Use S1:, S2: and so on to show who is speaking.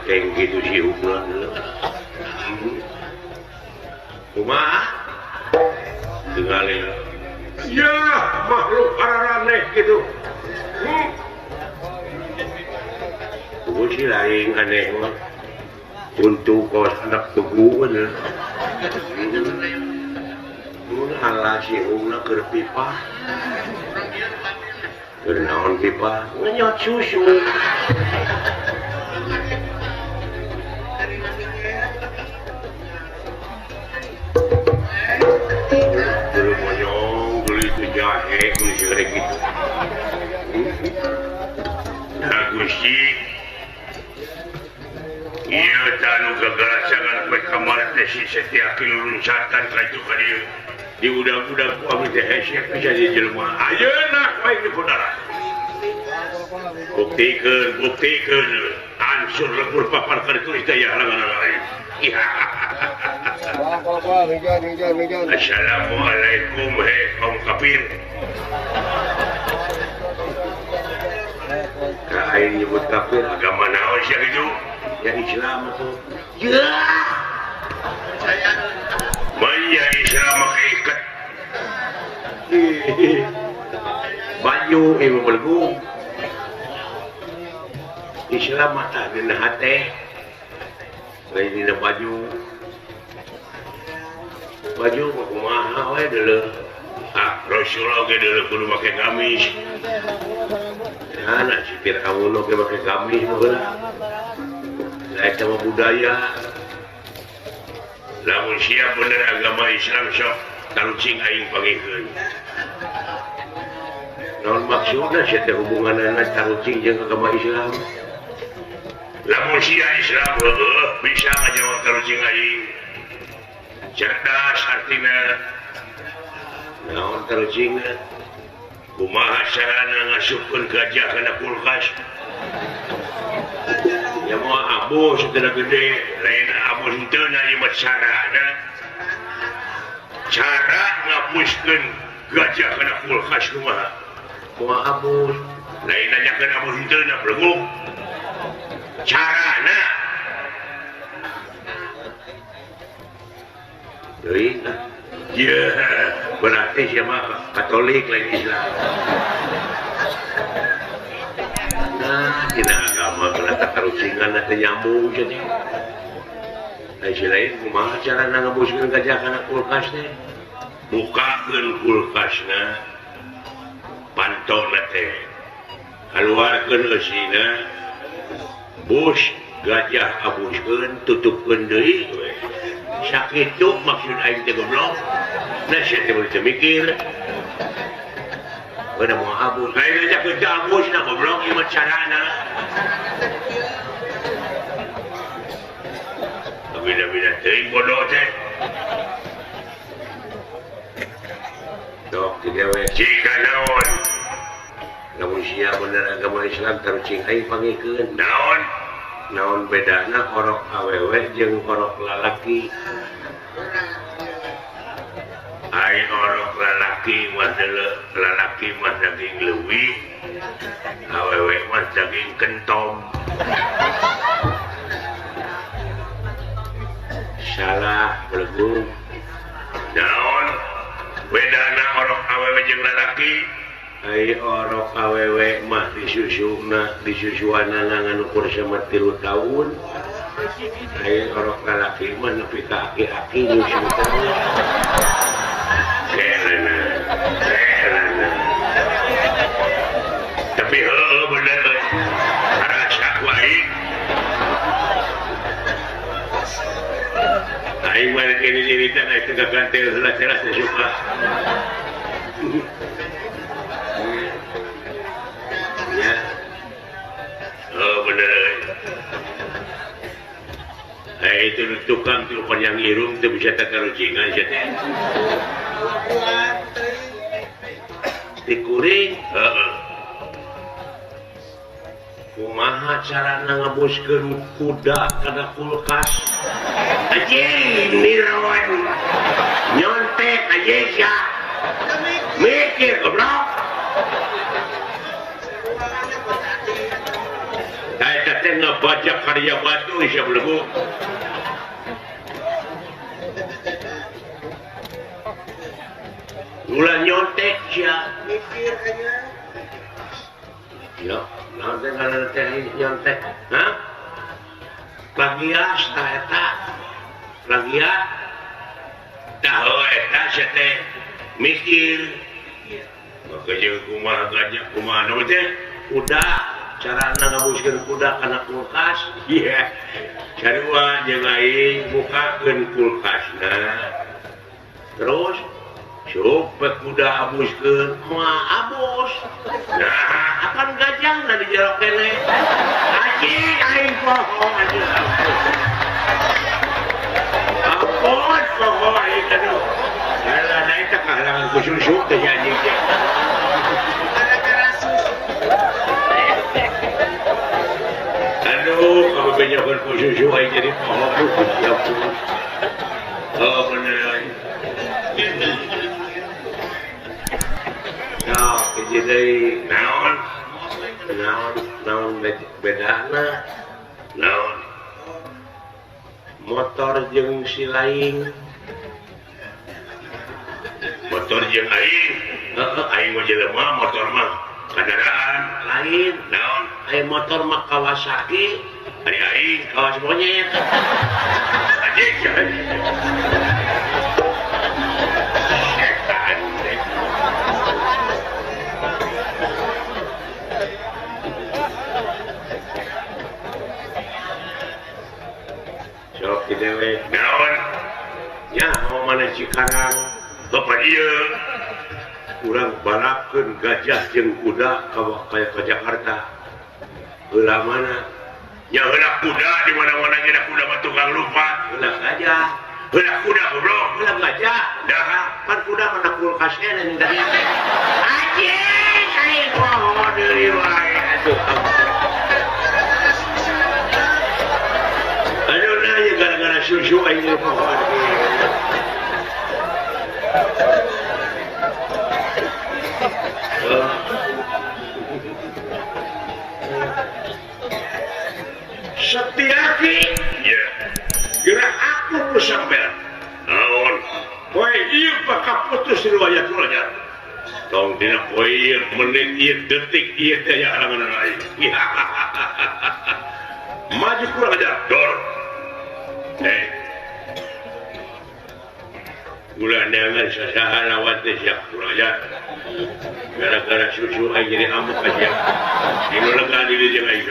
S1: Enteng gitu siupna. Kumaha? Tingali. Ya, makhluk araraneh gitu. Tuh si lain aneh mah. Untuk kos anak tugu bener. Mun ala siupna keur pipa. Keur naon pipa? Ngenyot susu. Dulu monyong, dulu itu jahe, dulu segera gitu. Nah Gusti, iya tanu kegerasangan kue kamar teh si Setiaki luncatan ka itu ka dieu. Di udah-udah ku abdi teh hese bisa di jelema. Ayeuna ku aing dipunaran. Buktikeun, buktikeun. Ansur lebur papar ka ditu daya halangan lain. Assalamualaikum hei kaum kafir. Aing nyebut kafir agama naon sia kitu? Ya Islam tuh. Ya. Maya Islam make ikat. Baju ieu belgu. Islam mah tah dina hate. Lain dina baju. Baju mah kumaha we deuleuh. Ah, Rasulullah ge deuleuh kudu make gamis. Nah, si Fir'aun oge make gamis mah heula. Eta mah budaya. Lamun sia bener agama Islam sok tarucing aing pangikeun. Naon maksudna sia teh hubunganna tarucing jeung agama Islam? Lamun sia Islam heueuh bisa ngajawab tarucing aing. Cerdas artina. Naon tarucingna? Kumaha carana ngasupkeun gajah kana kulkas? Ya moal abus teu gede, lain abus henteu na ieu mah carana. Cara ngabuskeun gajah kana kulkas kumaha? Moal abus, lain nanyakeun abus henteu na bleguk. Carana. Deui nah. Ya, berarti siapa Katolik lain Islam. Nah, dina agama kana tatarucingan teh nyambung cenah. Lain si lain kumaha carana ngabuskeun gajah kana kulkas teh? Bukakeun kulkasna, pantona teh. Kaluarkeun eusina, bus gajah abuskeun tutupkeun deui we. Sakitu maksud aing teh goblok. Nah, sia teh teu mikir. Udah mau abus, lain aja kerja abus nah goblok ieu mah carana. Beda-beda teuing bodoh teh. Dok di dewe jika naon. Lamun sia bener agama Islam tarucing aing pangikeun. Naon? Naon bedana orok awewe jeung orok lalaki? Ai orok lalaki mah lalaki mah daging leuwih, awewe mah daging kentong. Salah belegu. Naon bedana orok awewe jeung lalaki? Ai orok awewe mah disusuna disusuanana ngan ukur sama 3 tahun. Ai orok lalaki mah nepi ka aki-aki nyusu terus. Kelena, kelena. Tapi heueuh bener euy. Rasa ku aing. Aing mah kene cerita na teu gagantel heula teras teh suka. Ya. Oh bener. Itu tukang tukang yang irung teu bisa tatarucingan sia teh. Dikuring, heeh. Kumaha carana ngebuskeun kuda kana kulkas? Anjing nirawan. Nyontek anjing sia. Mikir goblok. teh ngabaca karya batu sia belegu. Ulah nyontek sia
S2: mikir aja.
S1: Ya, naon teh ngaranna teh nyontek? Hah? Plagiat tah eta. Plagiat. Tah eta sia teh mikir. Maka jeung kumaha gajah kumaha nu teh kuda carana ngabuskeun kuda kana kulkas. Iya. Sarua jeung aing bukakeun kulkasna. Terus supet kuda abuskeun, moal abus. Nah, apan gajahna di jero keneh. Anjing aing poho anjing. Ampun poho aing aduh. Alah da eta kahalangan ku susu teh anjing teh.
S2: Gara-gara susu.
S1: Aduh, kamu benyakeun ku susu aing jadi poho siap. Oh bener aing. Nah, jadi naon, naon, naon bedana, naon motor jeung si lain, motor jeung aing, aing mah jelema motor mah kendaraan lain, naon, aing motor mah Kawasaki, ari aing kawas monyet, anjing. Sok dewe naon nya mau mana Cikarang bapak ieu urang balapkeun gajah jeung kuda ka ka Jakarta heula mana nya heula kuda di mana-mana ge kuda mah tukang lupa heula gajah heula kuda goblok heula gajah dah pan kuda mana kulkas keneh tadi teh anjing aing poho deui wae atuh. Aduh nanya gara-gara susu aing jadi pohon. Setiaki, ya, gerak aku ku sampean. Naon? Poe ieu bakal putus riwayat ulah. Tong dina poe ieu menit ieu detik ieu teh aya halangan aing. Maju kurang aja, dor. Hei, ulah neangan sasaha lawan teh sia kurang aja. Gara-gara susu aing jadi amuk aja. Dinu lega diri jeung aing.